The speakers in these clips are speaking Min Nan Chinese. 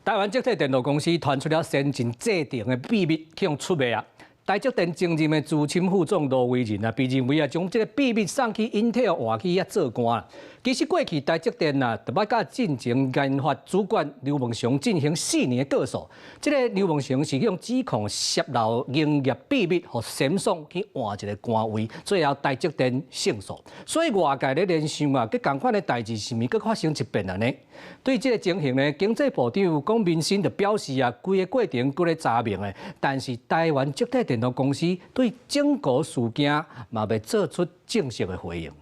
台灣積體電路公司傳出了先進製程的秘密，去予出賣啊！台積電前任的資深副總羅威仁啊，被認為啊，將這个秘密送去英特爾換去遐做官。其實過去台積電啊，就捌佮進前研發主管劉夢熊進行4年的告訴。這个劉夢熊是用指控洩露營業秘密，予三星去換一个官位，最後台積電勝訴。所以外界咧聯想啊，這仝款的代誌是毋是閣發生一遍啊呢？對這个情形呢，經濟部長龔明鑫就表示啊，規个過程閣咧查明的，但是台灣積體電路公司對整個事件嘛未做出正式的回應。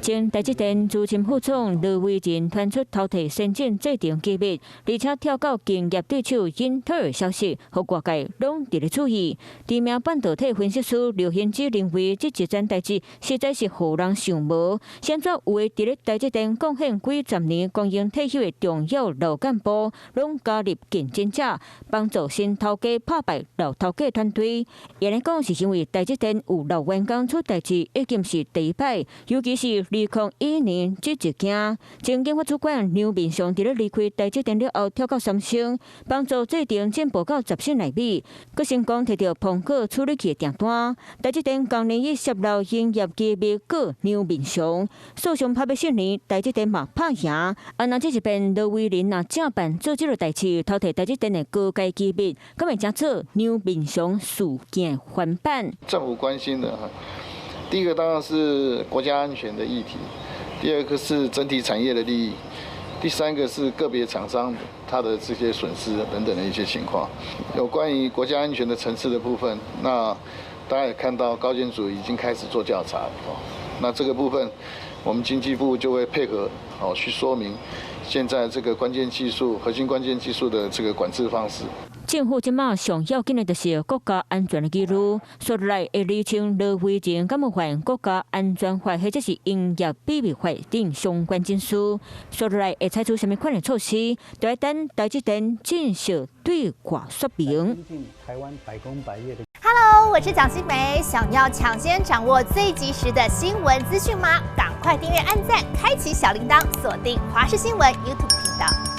前台積電資深副總羅威仁傳出偷提先進製程機密，而且跳到競業對手英特爾消息，予外界攏佇咧注意。知名半導體分析師劉興之認為，這一件代誌實在是予人想無。現在有的佇咧台積電貢獻幾十年、光榮退休的重要老幹部，攏加入競爭者，幫助新頭家拍敗老頭家團隊。按呢講是因為台積電有老員工出代誌，已經是第一擺，尤其是2001年這一件，前研發主管梁明雄佇咧離開台積電了後，跳到三星，幫助製程進步到10吋納米，閣成功提著蘋果處理器的訂單。台積電當年以洩露營業機密告梁明雄，訴訟拍欲四年，台積電嘛拍贏。啊，若這一遍羅威仁若正辦做這个代誌，偷提台積電的高階機密，敢會成做梁明雄事件翻版？政府關心的第一個當然是國家安全的議題，第二個是整體產業的利益，第三個是個別廠商他的這些損失等等的一些情況。有關於國家安全的層次的部分，那大家也看到高檢署已經開始做調查了，那這個部分我們經濟部就會配合，好去說明現在這個關鍵技術、核心關鍵技術的這個管制方式。政府這馬上要緊的就是國家安全的疑慮，紲落來會釐清羅威仁敢有犯國家安全法或者是營業秘密法等相關證據，紲落來會採取啥物款的措施，就愛等台積電正式對外說明。台灣百工百業的 Hello，我是蔣新梅，想要搶先掌握最及時的新聞資訊嗎？趕快訂閱、按讚、開啟小鈴鐺，鎖定華視新聞 YouTube 頻道。